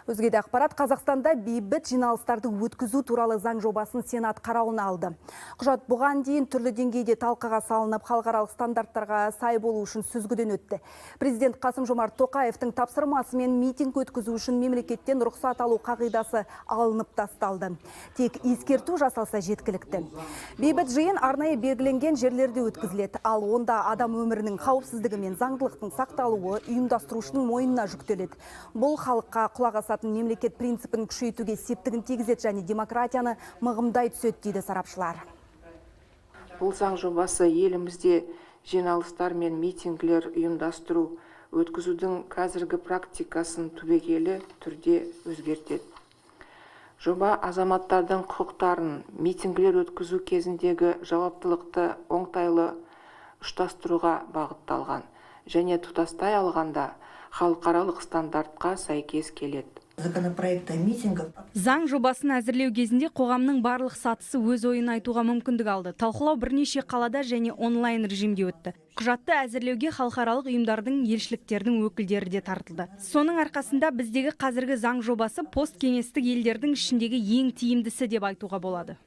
Өзге де ақпарат: Қазақстанда бейбіт жиналыстарды өткізу туралы заң жобасын Сенат қарауына алды. Құжат бұған дейін түрлі деңгейде талқыға салынып, халықаралық стандарттарға сай болу үшін сүзгіден өтті. Президент Қасым Жомарт Тоқаевтың тапсырмасымен митинг өткізу үшін мемлекеттен рұқсат алу қағидасы алынып тасталды. Тек ескерту жасалса жеткілікті. Бейбіт жиын арнайы белгіленген жерлерде өткізіледі. Ал онда адам өмірінің қауіпсіздігі мен заңдылықтың сақталуы ұйымдастырушының мойнына жүктеледі. Бұл халыққа құлақ асатын мемлекет принципін күшейтуге септігін тигізеді және демократияны мығымдай түседі, дейді сарапшылар. Бұл заң жобасы елімізде жиналыстар мен митингілер ұйымдастыру, өткізудің қазіргі практикасын түбегейлі түрде өзгертеді. Жоба азаматтардың құқықтарын, митингілер өткізу кезіндегі жауаптылықты оңтайлы ұштастыруға бағытталған және тұтастай алғанда халықаралық стандартқа сәйкес келеді. Законопроекта митингов. Заң жобасын әзірлеу кезінде қоғамның барлық сатысы өз ойын айтуға мүмкіндік алды. Талқылау бірнеше қалада және онлайн режимде өтті. Құжатты әзірлеуге халықаралық ұйымдардың, елшіліктердің өкілдері де тартылды. Соның арқасында біздегі қазіргі заң жобасы посткеңестік елдердің ішіндегі ең тиімдісі деп айтуға болады.